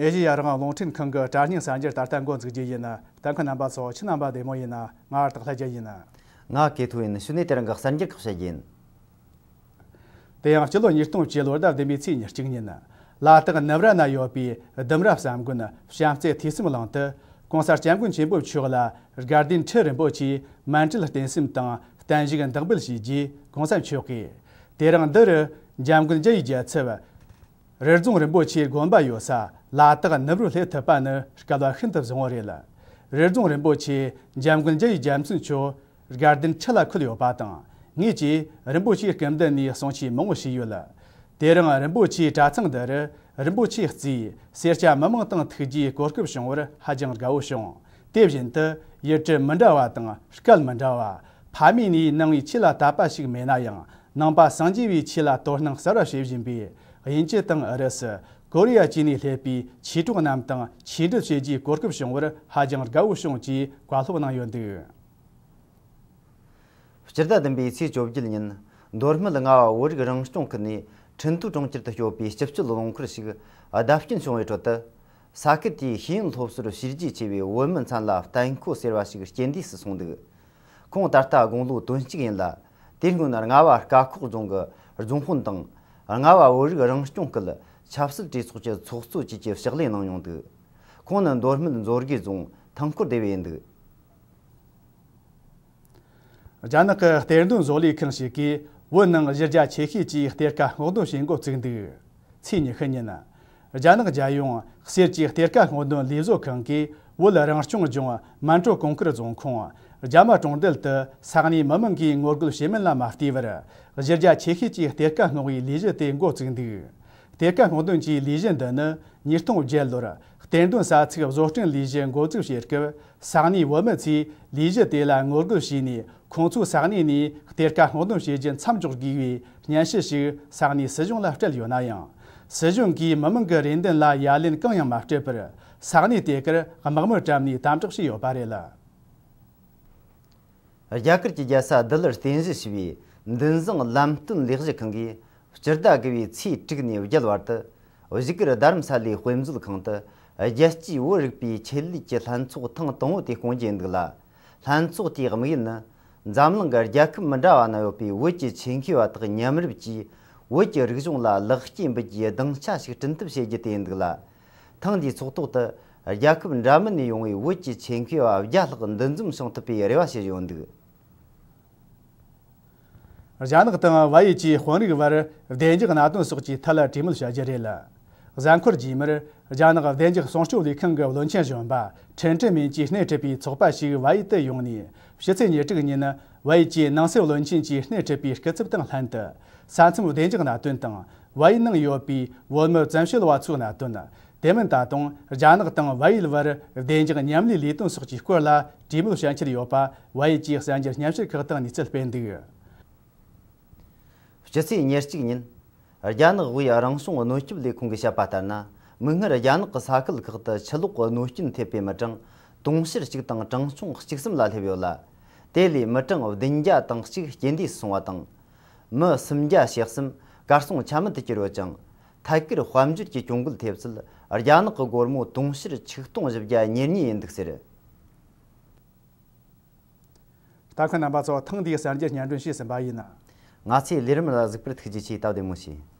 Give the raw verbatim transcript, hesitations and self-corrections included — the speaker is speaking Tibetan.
ཨེ་ཤེ་ཡ་རང་དབང་རླུང་འཕྲིན་ཁང་གི་དྲ་བརྙན་གསར་འགྱུར་ད་ལྟ་འགོ་འཛུགས་རྒྱུ་ཡིན། ལྟ་མཁན་རྣམ་པ་ཚོ་ཁྱེད་རྣམ་པ་བདེ་མོ་ཡིན་ན། ང་ཨར་ཏག་ལྷ་རྒྱལ་ཡིན། ང་ཀེ་ཐུ་ཡིན། ཞུ་ནས་དེ་རིང་གི་གསར་འགྱུར་ཁག་བཤད་རྒྱུ་ཡིན། དེ་ཡང་སྤྱི་ལོ་ཉིས་སྟོང་བཅུ་ལོར་ཟླ་བདུན་པའི་ཚེས་ཉེར་གཅིག་ཉིན། ལ་དྭགས་ནུབ་ར་ན་ཡོད་པའི་ལྡུམ་ར་བསམ་དགོན་བྱམས་བརྩེ་ཐོས་བསམ་གླིང་དུ་༸གོང་ས་༸སྐྱབས་མགོན་ཆེན་པོ་མཆོག་ལ་དགའ་ལྡན་ཁྲི་རིན་པོ་ཆེའི་མཎྜལ་རྟེན་གསུམ་དང་བརྟན་བཞུགས་འདེགས་འབུལ་ཞུས་རྗེས། ༸གོང་ས་མཆོག་གིས་དེ་རིང་འདིར་འཇམ་མགོན་རྒྱ་ཡི་རྒྱལ་ཚབ་རི་རྫོང་རིན་པོ་ཆེའི་དགོན་པ་ཡོད་ས་ལ་དྭགས་ནུབ་རུ་སླེབས་ཐུབ་པ་ནི་སྐལ་བ་ཤིན་ཏུ་བཟང་བོ་རེད། རི་རྫོང་རིན་པོ་ཆེ་འཇམ་མགོན་རྒྱ་ཡི་རྒྱལ་མཚན་མཆོག་དགའ་ལྡན་ཁྲི་ལ་འཁོད་ཡོད་པ་དང་། ངེད་ཀྱིས་རིན་པོ་ཆེའི་སྐུ་མདུན་ནས་གསུང་ཆོས་མང་བོ་ཞུས་ཡོད། དེ་རིང་རིན་པོ་ཆེའི་གྲྭ་ཚང་འདིར་རིན་པོ་ཆེའི་རྩིས་སེར་སྐྱ་མི་མང་དང་ཐུགས་རྗེའི་གོ་སྐབས་བྱུང་བར་ཧ་ཅང་དགའ་བོ་བྱུང་། དེ་བཞིན་དུ་ཡུལ་གྲུ་མི་འདྲ་བ་དང་སྐད་མི་འདྲ་བ། ཕ་མེས་ནས་ནང་བའི་ཆོས་ལ་དད་པ་ཞིག་མེད་ན་ཡང་ནང་པ་སངས་རྒྱས་པའི་ཆོས་ལ་དོ་སྣང་གསར་བ་བྱེད་བཞིན་པའི་དབྱིན་ཇི་དང་ཨུ་རུ་སུ། ཀོ་རི་ཡ་བཅས་ནས་སླེབས་པའི་ཆོས་གྲོགས་རྣམས་དང་ཆོས་འབྲེལ་བྱེད་རྒྱུའི་གོ་སྐབས་བྱུང་བར་ཧ་ཅང་དགའ་བོ་བྱུང་ཅེས་བཀའ་སློབ་གནང་ཡོད་འདུག། སྤྱི་ཟླ་བདུན་པའི་ཚེས་བཅོ་བརྒྱད་ཉིན། མདོ་སྨད་རྔ་བ་བོད་རིགས་རང་སྐྱོང་ཁུལ་ནས་ཁྲིན་ཏུའུ་གྲོང་ཁྱེར་དུ་སྐྱོད་པའི་སྤྱི་སྤྱོད་རླངས་འཁོར་ཞིག་བརྡབ་སྐྱོན་བྱུང་བའི་ཁྲོད་དུ། ས་ཁུལ་དེའི་ཤེས་ཡོན་སློབ་གསོར་བྱས་རྗེས་ཆེ་བའི་བོད་མི་མཚན་ལ་ཏན་ཁོ་ཟེར་བ་ཞིག་རྐྱེན་འདས་སུ་སོང་འདུག། ཁོང་ད་ལྟ་དགུང་ལོ་དོན་གཅིག་ཡིན་ལ། དེ་སྔོན་རྔ་བ་སྐ་ཁོག་རྫོང་གི་རྫོང་དཔོན་དང་། རྔ་བ་བོད་རིགས་རང་སྐྱོང་ཁུལ་ཆབ་སྲིད་གྲོས་ཚོགས་ཀྱི་ཚོགས་གཙོ་བཅས་ཀྱི་ཕྱག་ལས་གནང་མྱོང་འདུག། ཁོང་ནི་མདོ་སྨད་མཛོད་དགེ་རྫོང་ཐང་སྐོར་སྡེ་བའི་ཡིན་འདུག། རྒྱ་ནག་གི་གཏེར་འདོན་བཟོ་ལས་ཁང་ཞིག་གིས་བོད་ནང་གཞི་རྒྱ་ཆེ་ཤོས་ཀྱི་གཏེར་ཁ་སྔོག་འདོན་བྱེད་འགོ་བཙུགས་འདུག། ཚེས་ཉི་ཤུ་ཉིན། རྒྱ་ནག་རྒྱལ་ཡོངས་གསེར་གྱི་གཏེར་ཁ་སྔོག་འདོན་ལས་བཟོ་ཁང་གིས་བོད་རང་སྐྱོང་ལྗོངས་མན་ཀྲོ་ཀོང་ཀུར་རྫོང་ཁོངས་རྒྱ་མ་གྲོང་རྡལ་དུ་ས་གནས་མི་མང་གིས་ངོ་རྒོལ་བྱེད་མིན་ལ་མ་ལྟོས་པར། གཞི་རྒྱ་ཆེ་ཤོས་ཀྱི་གཏེར་ཁ་སྔོག་པའི་ལས་གཞི་དེ་འགོ་བཙུགས་འདུག། གཏེར་ཁ་སྔོག་འདོན་གྱི་ལས་གཞི་འདི་ནི་ཉིས་སྟོང་བརྒྱད་ལོར་གཏེར་འདོན་ས་ཚིགས་བཟོ་སྐྲུན་ལས་གཞི་འགོ་འཛུགས་བྱེད་སྐབས། ས་གནས་བོད་མི་ཚོས་ལས་གཞི་དེ་ལ་ངོ་རྒོལ་བྱས་ནས། ཁོང་ཚོའི་ས་གནས་ནས་གཏེར་ཁ་སྔོག་འདོན་བྱེད་རྒྱུ་མཚམས་འཇོག་དགོས་པའི་སྙན་ཞུ་ཞིག་ས་གནས་སྲིད་གཞུང་ལ་སྤྲད་ཡོད་ན་ཡང་། སྲིད་གཞུང་གིས་མི་མང་གི་རེ་འདུན་ལ་ཡ་ལན་གང་ཡང་མ་སྤྲད་པར། ས་གནས་དེ་གར་དམག་མི་བཀྲམ་ནས་དམ་དྲག་བྱས་ཡོད་པ་རེད། རྒྱ་གར་གྱི་རྒྱལ་ས་ལྡི་ལིར་རྟེན་གཞི་བྱས་པའི་མདུན་བཟང་ལམ་སྟོན་ལས་གཞི་ཁང་གིས། སྤྱི་ཟླ་དགུ་པའི་ཚེས་དྲུག་ནས་བརྒྱད་བར་དུ། བཞུགས་སྒར་རྡ་རམ་ས་ལའི་དཔེ་མཛོད་ཁང་དུ། རྒྱལ་སྤྱིའི་བོད་རིག་པའི་ཆེད་ལས་ཀྱི་ལྷན་ཚོགས་ཐེངས་དང་པོ་དེ་སྐོང་རྒྱུ་ཡིན་འདུག་ལ། ལྷན་ཚོགས་དེའི་དམིགས་ཡུལ་ནི། འཛམ་གླིང་གི་རྒྱལ་ཁབ་མི་འདྲ་བ་ན་ཡོད་པའི་བོད་ཀྱི་ཆེད་མཁས་པ་དག་མཉམ་རུབ་ཀྱིས། བོད་ཀྱི་རིག་གཞུང་ལ་ལེགས་སྐྱེས་འབུལ་རྒྱུའི་སྡིངས་ཆ་ཞིག་བསྐྲུན་ཐབས་བྱེད་རྒྱུ་དེ་ཡིན་འདུག་ལ། ཐེངས་འདིའི་ཚོགས་ཐོག་ཏུ། རྒྱལ་ཁབ་འདྲ་མིན་ནས་ཡོང་བའི་བོད་ཀྱི་ཆེད་མཁས་པ་བརྒྱ་ལྷག་འདུ་འཛོམས་བྱུང་ཐུབ་པའི་རེ་བ་བྱེད་བཞིན་ཡོད་འདུག། རྒྱ་ནག་དང་བལ་ཡུལ་གྱི་དཔོན་རིགས་བར་བདེ་འཇགས་གནད་དོན་སོགས་ཀྱི་ཐད་གྲོས་མོལ་བྱ་རྒྱུ་རེད། གཟའ་འཁོར་རྗེས་མར་རྒྱ་ནག་བདེ་འཇགས་སྲུང་སྐྱོབ་ལས་ཁང་གི་བློན་ཆེན་གཞོན་པ་ཁྲེན་ཀྲི་མིན་གྱིས་སྣེ་ཁྲིད་པའི་ཚོགས་པ་ཞིག་བལ་ཡུལ་དུ་ཡོང་ནས། ཕྱི་ཚེས་ཉེར་དྲུག་ཉིན་བལ་ཡུལ་གྱི་ནང་སྲིད་བློན་ཆེན་གྱིས་སྣེ་ཁྲིད་པའི་སྐུ་ཚབ་དང་ལྷན་དུ། ས་མཚམས་བདེ་འཇགས་གནད་དོན་དང་། བལ་ཡུལ་ནང་ཡོད་པའི་བོད་མི་བཙན་བྱོལ་བ་ཚོའི་གནད་དོན། དེ་མིན་ད་དུང་རྒྱ་ནག་དང་བལ་ཡུལ་བར་བདེ་འཇགས་མཉམ་ལས་ལས་དོན་སོགས་ཀྱི་སྐོར་ལ་གྲོས་མོལ་བྱ་འཆར་ཡོད་པ་བལ་ཡུལ་གྱི་གསར་འགྱུར་སྙན་ཞུ་ཁག་དང་གནས་ཚུལ་སྤེལ་འདུག། སྤྱི་ཚེས་ཉེར་གཅིག་ཉིན། རྒྱ་ནག་དབུས་རང་སྐྱོང་གནོད་སྐྱོབ་ལས་ཁུངས་ཀྱིས་བཤད་པ་ལྟར་ན། མིག་སྔར་རྒྱ་ནག་གི་ས་ཁུལ་ཁག་ཏུ་ཆུ་ལོག་གི་གནོད་སྐྱོན་ཐེབས་པའི་མི་གྲངས་དུང་ཕྱུར་གཅིག་དང་གྲངས་ཆུང་གཅིག་གསུམ་ལ་སླེབས་ཡོད་ལ། དེ་ལས་མི་གྲངས་བདུན་བརྒྱ་དང་གཅིག་རྐྱེན་འདས་སུ་སོང་བ་དང་། མི་སུམ་བརྒྱ་ཞེ་གསུམ་གར་སོང་ཆ་མེད་དུ་གྱུར་ཡོད་ཅིང་། ཐད་ཀར་དཔལ་འབྱོར་གྱི་གྱོང་གུད་ཐེབས་ཚད་རྒྱ་ནག་གི་སྒོར་མོ་དུང་ཕྱུར་ཆིག་སྟོང་བཞི་བརྒྱ་ཉེར་གཉིས་ཡིན་འདུག་ཟེར། ལྟ་མཁན་རྣམ་པ་ཚོ། ཐེངས་འདིའི་གསར་འགྱུར་སྙན་སྒྲོན་ཞུས་ཟིན་པ་ཡིན། ང་ཚོའི་ལས་རིམ་ལ་གཟིགས་པར་ཐུགས་རྗེ་ཆེ། སྟབས་བདེ་མོ་བྱོས།